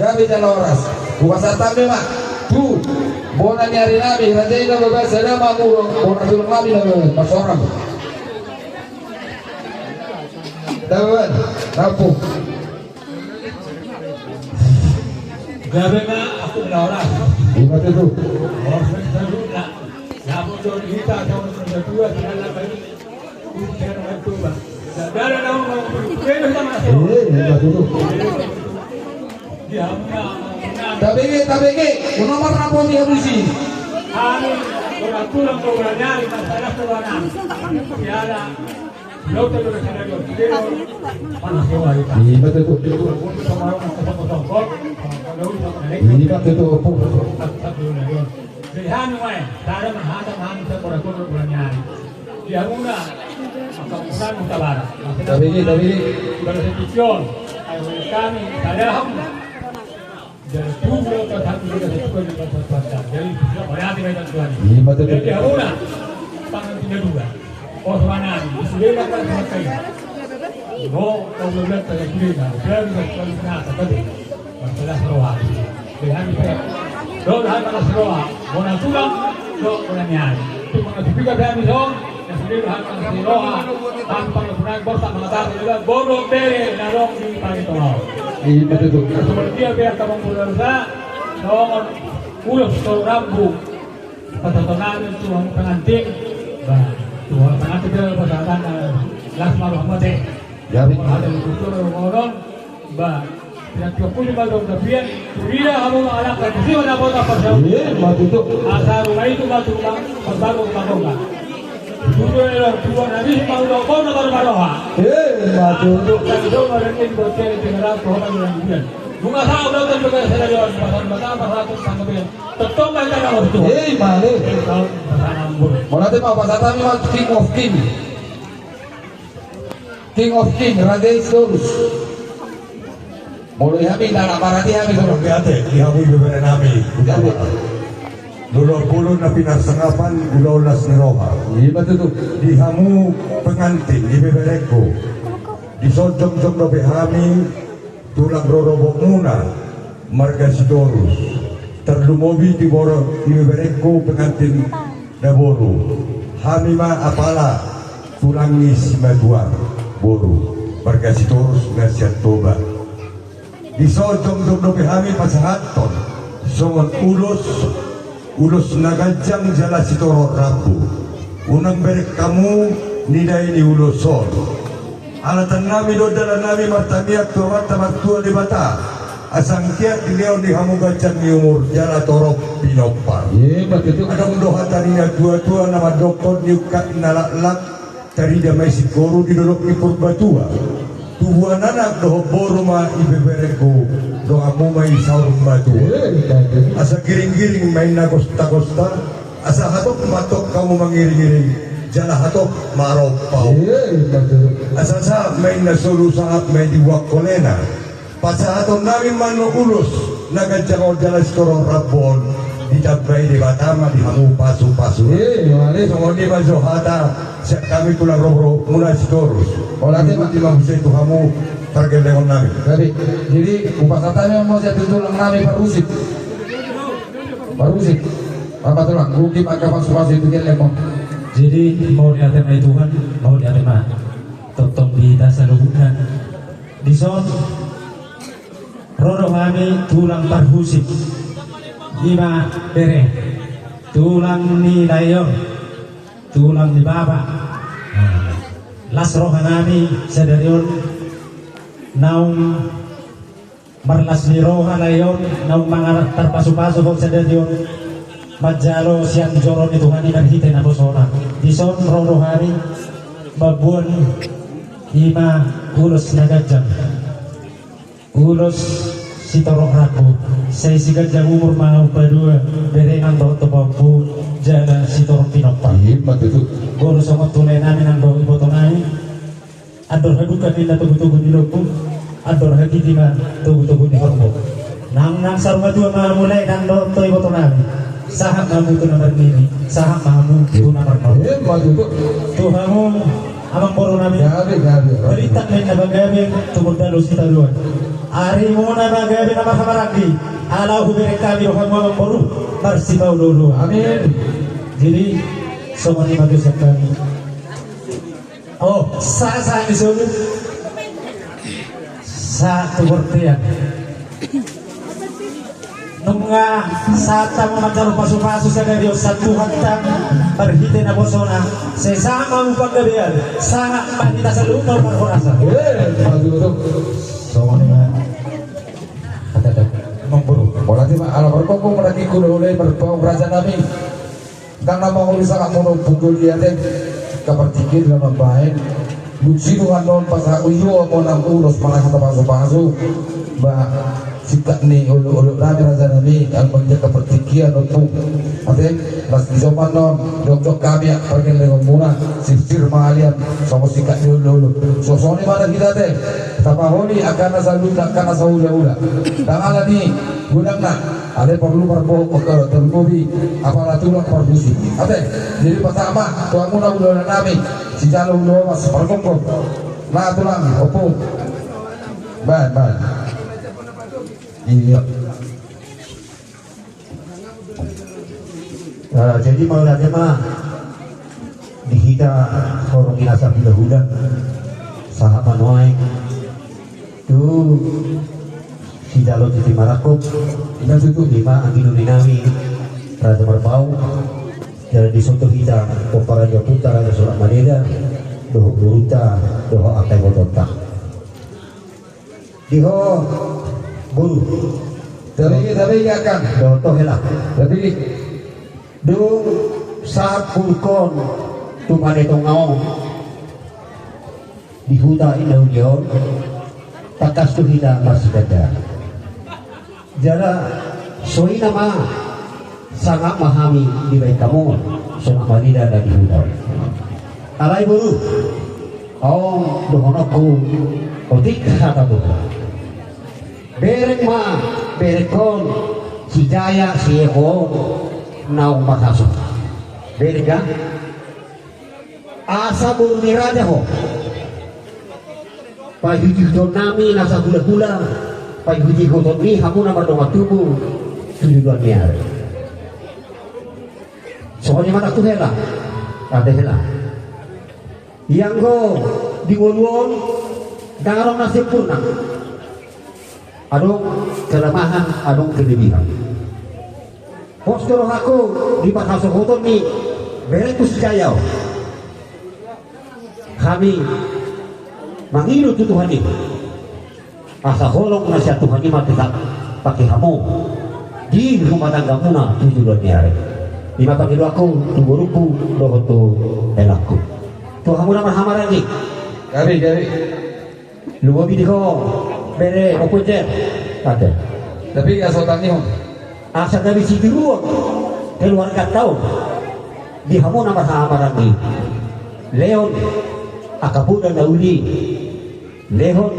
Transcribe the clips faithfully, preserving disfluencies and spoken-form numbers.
Gabe jala horas. Hupasahat hami ma tu bona ni ari nami, raja i na bagas sada ma muro, bona tulang nami na bagas, marsoara ma. Daban, rampung. Gabe ma, aku jala horas. Ima tutu. Horas ma saluhutna. Namun jolo hita, jolo sudah tua, tidak lama ini. Eh, ima tutu. Tabege, tabege, nomor rapo dia busi. Ima tutu. Ima tutu. Jadi hami ma, sada ma hata hami sakola-kola bulan ni ari. Di hamuna, maka bulan mutabara. Tabege, tabege. Ibarat sepision, ayo kami, sada hamu. Jadi, tubuh yang tersatu, kita sesuai dengan perbuatan. Jadi, siap berarti dengan Tuhan. Ima tutu. Jadi, hamuna, pangan tiga dua. Oh, mana? Sudah kan pakai. No, kau belum lihat saya sudah. Sudah, sudah, sudah, sudah. Masalah roha. Dengan saya. Dohot hal masalah roha. Bona tulang, dohot bona nian. Itu mengasih juga saya nih, Dong. Yang sendiri hal masalah roha. Tanpa kegunaan, bos tak mengatakan juga. Bodoh, bere, narong di paling tolong. Ima tutu. Seperti dia, biar kamu keluarga. Dong, ulos, dong, rambu. Pasahaton nami tu hamu pengantin. Bah, tu hamu pengantin dia pasahaton, eh, las malu hamu te. Ya, betul. Ada di kultur orang. Bah, tidak cukup di malu tapian. Tidak hamu anak dan sih mana kota perjauh. Ima tutu. Asal rumah itu batu rumah, baru rumah tongga. Dulu ya, dua hari malu kau na baru baru ha. Ima tutu. Tadi dong ada yang buat cewek tinggal aku, orang yang bilang. Bunga tahu, udah kan juga saya jual, pasal mata, pasal satu, sama dia. Tetong bae tana waktu. Eh, ima le. Mauliate ma, pasahat hami ma King of King. King of King, Raja Sitorus. Molo hami na, na marhite hami tu. Mauliate di hamu ibebere nami. Mauliate. Dua pulu na pinarsangapan, ulaon las ni roha. Ima tutu. Di hamu pengantin, ibeberengku. Di son jongjong dope hami, tulang rorobotmuna, marga Sitorus, tarlumobi di boru ibeberengku pengantin na boru, hami ma apala tulang ni simatua boru, marga Sitorus na sian Toba. Di son jongjong dope hami pasahathon songon ulos, ulos na ganjang jala sitorop rambu. Unang bereng hamu nidai ni ulos on. Alatan nami do dalan nami martamiang tu Amanta Martua Debata, asa anggiat dilehon di hamu ganjang ni umur jala torop pinompar. Ima tutu. Adong do hata ni natuatua na mandokkon, ni ungkap na laklak tarida ma i singkoru di dolok ni Purbatua. Tubuan anak dohot boru ma ibeberengku, donganmu ma i saur matua. Ima tutu. Asa giringgiring ma inna gostagosta, asa hatop ma antong hamu mangiringiring, jala hatop ma ro pauk. Ima tutu. Asa sahat ma inna solu, sahat ma i di buak holena. Pasahaton nami ma ulos na ganjang on jala sitorop rambu on, ditambai Debata ma di hamu pasupasu. Ima tutu. Songon i ma jo hata sian hami tulang rorobotmuna Sitorus. Mauliate ma. Diikuti ma muse tu hamu pargellengon nami. Jadi, jadi hupasahat hami ma muse tu tulang nami Parhusip. Parhusip. Apa tulang? Rugi mangka pasupasu tu gellengmu. Jadi, mauliate ma i Tuhan, mauliate ma. Tongtong di hita saluhutna. Di son, ro do hami tulang Parhusip. Ima bere. Tulang ni lae on. Tulang ni bapa. Nah, las roha nami sadari on naung marlas ni roha lae on, naung mangalap tarpasupasu ho sadari on, manjalo sian joro ni Tuhan i marhite naposona. Di son ro do hami mamboan ima ulos na ganjang. Ulos sitorop rambu, sai siganjang umur ma upa dua, berengan dohot topompu, jala sitorop pinompar. Ima tutu. Boru songon tu lae nami nang dohot iboto nami, andor haduka ninna togutogu ni lombu, andor hatiti ma togutogu ni horbo. Nang, nang saur matua ma hamu lae nang dohot iboto nami. Sahat ma hamu tu na marnini, sahat ma hamu tu na marnono. Ima tutu. Tu hamu amangboru nami. Gabe, gabe. Bintang ninna pagabe, tumundalhon sitadoan. Arimuna ma gabe na marhahamaranggi, ala hubereng hami rohamu amangboru, marsipaoloolo. Amin. Jadi songon i ma tu sian hami. Oh, sahat-sahat ni solu. Sahat tu bortean. Nunga sahat hamu manjalo pasupasu sadari on sian Tuhanta marhite naposona. Sai sahat ma hamu panggabean, sahat ma hita saluhutna marhorasan. Eh, maju tu. Songon i ma. Kata-kata. Amangboru. Mauliate ma, ala margogo ma nangkin hulahula i, marpaung raja nami. Ndang na mangolu sangap muna pungkul i ate. Angka partingkian na mambahen. Dung sidung annon pasahat hu io amang ulos manang hata pasupasu. Ba singkat ni olok-olok nami raja nami, ala manjangka partingkian ompung. Ate, las di soman non, jokjok hami angka pargellengon muna, sirsir mangalian, songon singkat ni olok-olok. Songon i ma na hita ate. Tapaholi angka na saluhutna, angka na sahulahula. Ndang ala ni godangna. Alai porlu parbohok, eh, tarlumobi apala tulang parhusip. Ate, jadi pasahat ma tu hamuna hulahula nami, sijalo hula omas pargomgom. Na tulang, ompung. Baen, baen. Iya. Eh, jadi mauliate ma di hita horong ni na sahulahula. Sahat ma nuaeng tu sijalo tintin marangkup. Ima tutu, ima anggi doli nami Raja Marpaung. Jala disoto hita pomparan ni ompunta Raja Sulak Maneda dohot borunta dohot angka ibotonta. Di ho boru. Tapi, tapi, iya kan. Dohot ho hela. Tapi. Dung sahat borungkon tu Mane Tonga on, di huta inda uli on, tangkas tu hita marsiganda. Jala songon i ma sangap ma hami dibahen hamu, songon i ma nida na di huta on. Alai boru, on dohononku otik hata boru. Bereng ma berengkon, si Jaya, si Eko on, naung marhaso. Bereng ma. Asa boru ni raja ho. Paihuthon nami na sahulahula, paihuthon ni hamu na mardongan tubu tu joloan ni ari. Songon i ma nangkin hela. Ate hela. Ianggo di ngolu on ndang adong na sempurna. Adong kelemahan, adong kelebihan. Pos do rohangku di parhasohoton ni berengku si Jaya on. Hami mangido tu Tuhan i, asa holong na sian Tuhan i ma tetap pake hamu di rumah tanggamuna tu joloan ni ari. I ma pangidoanku tu borungku dohot tu helangku. Tu hamu na marhahamaranggi. Gabe, gabe. Lumobi di ho bere Ompu Jer. Ate. Tapi asa tangihon. Asa gabe sitiruon keluarganta on di hamu na marhahamaranggi. Lehon angka poda na uli. Lehon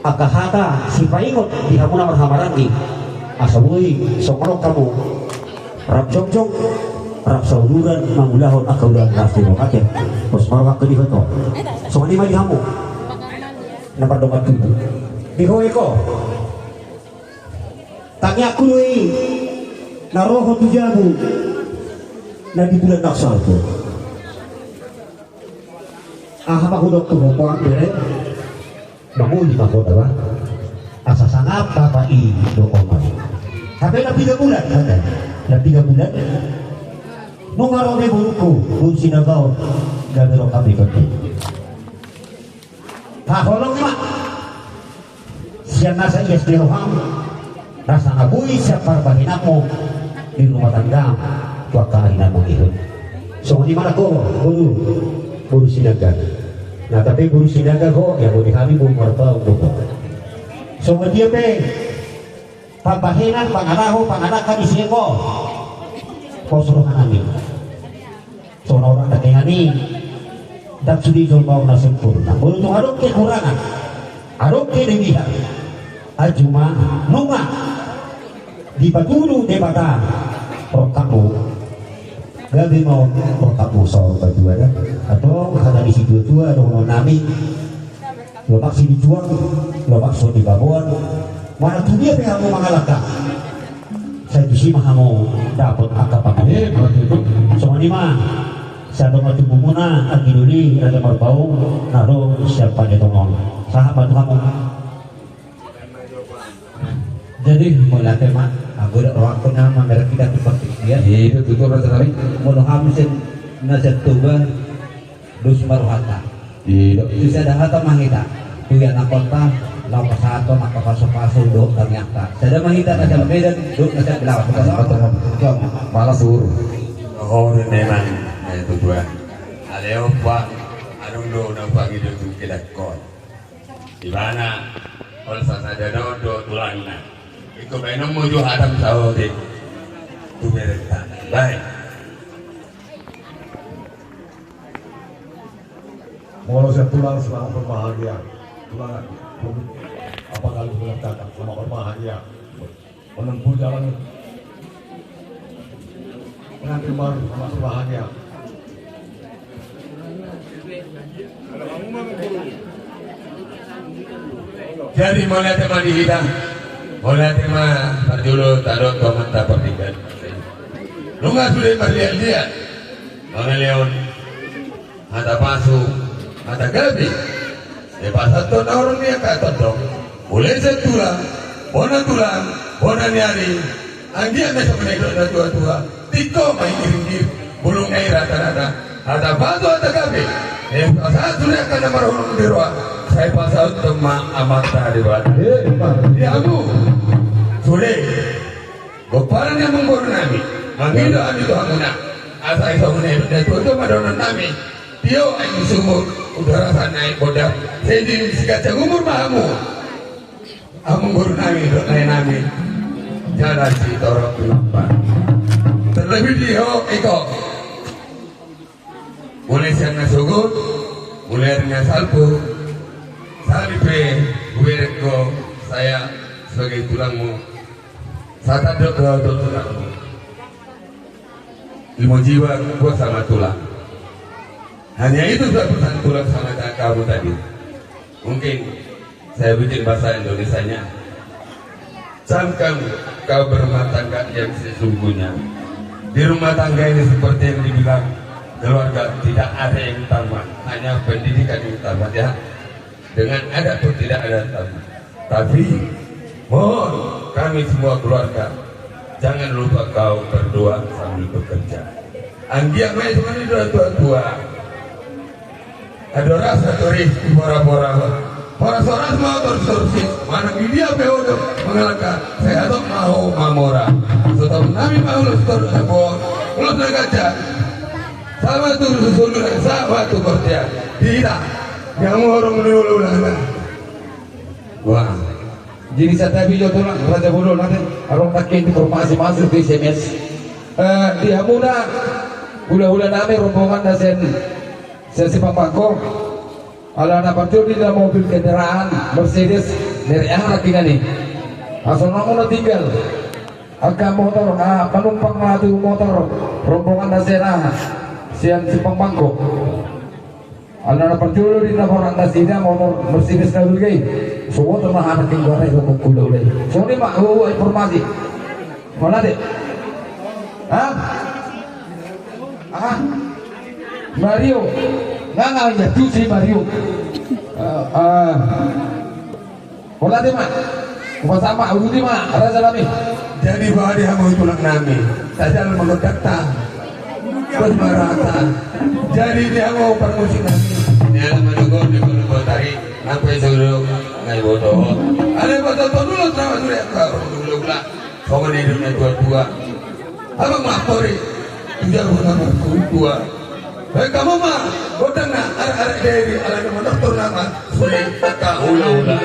angka hata sipaingot di hamu na marhahamaranggi. Asa boi songon on hamu rap jongjong, rap sauluran mangulahon angka ulaon na asli. Pos ma rohangku di ho. Songon i ma di hamu na mardongan tubu. Di ho Eko. Tangiangku do i na ro ho tu jabu na di bulan na salpu. Aha ma hudok tu ho, poang bere? Mangoli ma ho da ba. Asa sangap bapa i do oma i. Hape na piga bulan hata. Na piga bulan. Nunga ro be borungku, boru Sinaga on, gabe ro hape tontu. Haholong ma. Sian nasa ias ni roham, nasa na boi sian parbahenanmu di rumah tanggam tu angka ari na mangihut. Songon i ma nangkin ho, boru, boru Sinaga. Na tapi boru Sinaga ho, ia boi hami boru Marpaung do ho. Songon dia pe, pambahenan, pangaraho, pangarahon ni si Eko. Pos roha nami. Songon na hurang dakenan i, ndang sude jolma on na sempurna. Molo tung adong kekurangan, adong kelebihan, ai cuma nunga dipatudu Debata rohangmu. Gabe ma on rohangmu saur matua da. Adong hata ni situatua dohonon nami. Lomak Silinjuang, Lomak Sibaboan, manang tu dia pe hamu mangalangka, sai tusi ma hamu dapot angka pangalaho. Songon i ma, sai adong ma tubumuna anggi doli, Raja Marpaung, na ro sian Pajatongon. Sahat ma tu hamu. Jadi mauliate ma, anggo dok rohangkon na mamereng hita tu partingkian. Iya, tutu, Raja nami. Molo hamu sian na sian Toba, dos ma rohanta. Iya. Tu sada hata ma hita tu ianakhonta, laho pasahathon angka pasupasu dohot tangiangta. Sada ma hita na sian Medan dohot na sian Belawan. Pasahat. Malas uru. Ori memang, eh, tujuan. Alai opa, adong do na pangido tu kedakkon. Ibana, ol sasada do tulangna. Iko baenonmu jo hata saotik tu berenta. Baik. Molo sian tulang, selamat berbahagia. Tulang, apa kali tulang cakap, selamat berbahagia. Menempuh jalan pengantin baru, selamat berbahagia. Jadi mauliate ma di hita, mauliate ma parjolo tadok tu amanta partingkian. Nunga sude marliat-liat mangalehon hata pasu, hata gabe. Dipasahat tu na horong ni angka tondong. Mulai sian tulang, bona tulang, bona ni ari. Anggiat ma songon na nidok na tua-tua. Tingko ma ingkir-ingkir, bulung na i rata-rata. Hata pasu, hata gabe. Dipasahat sude angka na marholong di roha. Sai pasahathon ma Amanta Debata. Di hamu sude. Pomparan ni amangboru nami, mangido hami tu hamuna. Asa i songon na nidok ni na tua-tua ma dohonon nami. Tio aek ni sumur, uda rasa ni aek bodang. Sai di siganjang umur ma hamu. Amangboru nami dohot lae nami. Jala sitorop tu lompa. Terlebih di ho, iko. Mulai sian na sogot, mulai ari na salpu, sahali pe hubereng ho, saya sebagai tulangmu, satandok do ahu tu tulangmu. Limo jiwa, kuat sama tulang. Hanya itu sudah pesan tulang sama kamu tadi. Mungkin saya bikin bahasa Indonesianya. Camkan kau berumah tangga yang sesungguhnya. Di rumah tangga ini seperti yang dibilang keluarga, tidak ada yang utama, hanya pendidikan yang utama, ya. Dengan adat pun tidak ada yang utama. Tapi mohon kami semua keluarga, jangan lupa kau berdoa sambil bekerja. Anggiat ma i songon na nidok ni na tua-tua. Andorasa toris di pora-pora. Horas-horas ma ho toris-toris i. Manang di dia pe ho do mangalangka, sai hatop ma ho mamora. Asa tabo nami ma ulos toris na bohot, ulos na ganjang. Sama tu susudunan, sama tu bortean. Di hita, yang horong dulu lah. Wah. Jadi santabi jo tulang, raja bolon ate, adong nangkin informasi masuk di S M S. Eh, di hamuna, hula-hula nami rombongan na sian, sian Simpang Bangkok. Ala na parjolo ninna mobil kendaraan Mercedes, merek aha nangkinan i. Asa nunga tinggal. Angka motor, ah, panumpang na tu motor, rombongan na sian aha, sian Simpang Bangkok. Ala na parjolo ninna borat nasida motor Mercedes na dulu i. Soboto ma aha nangkin goarna i, hula-hula i. Songon i ma, oh, informasi. Mana deh? Hah? Aha? Mario. Nga, nga, ya, tu si Mario. Ah, ah. Mauliate ma. Hupasahat ma, uduti ma, raja nami. Jadi boha di hamu tulang nami, tajalan mangondakta. Terus marata. Jadi di hamu parmusik nami. Ni ala manogor di kolo botari, nampai solo ngai boto. Ada boto to dulu sama sudah kau dulu pula. Songon i do na tua-tua. Abang ma pori, tu jabu nama tua. Baik hamu ma, godang na arek-arek Dairi, ala na mandoktor nama, sude angka hula-hula.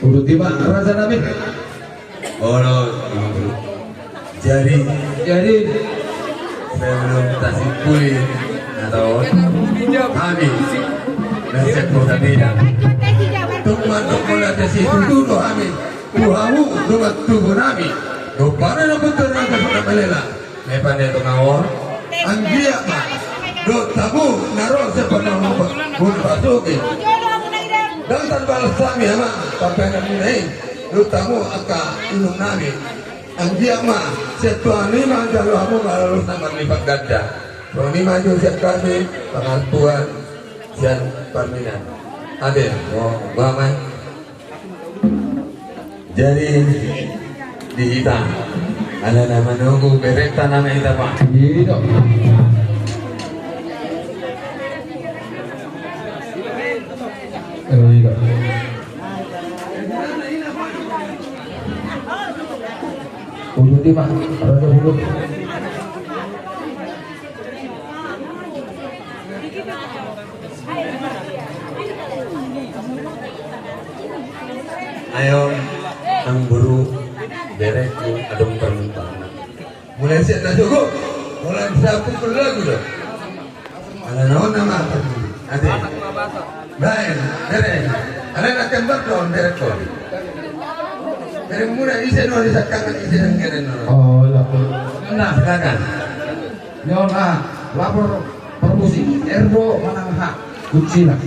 Uduti ma, raja nami. Olo, Ibu Guru. Jadi, jadi, sebelum tasimpuli atau hami, na siap kota beda. Tung mandok mula tasi tutu do hami. Tu hamu, dongan tubu nami. Doparan na betul na kasana malela. Mepan de tu ngawor. Anggiat ma dohot hamu na ro sian panorang Bun Pasuki. Ndang tarbalas hami, Amang, pambahenan muna i. Dohot hamu angka inong nami. Anggiat ma sian Tuhan i ma jalo hamu mangalo na marlipat ganda. Songon i ma jo sian hami pangakuan sian parmina. Ate, mo, bamai. Jadi di hita, ala na manunggu berrekta nama hita, Pak. Iya. Eh, iya. Uduti ma, raja uduti. Ayo, nang boru, berekku adong permintaan. Mulai sian na sogot, mulai bisa pukul lagu do. Ala na on nama apa ni? Ate. Baen, bere. Ala na kembar do on, berekku. Berek muna ise do di sakangan ise dan keren do. Oh, iya. Nah, silakan. Nyo na lapor permusi, R do manang H, kuncina.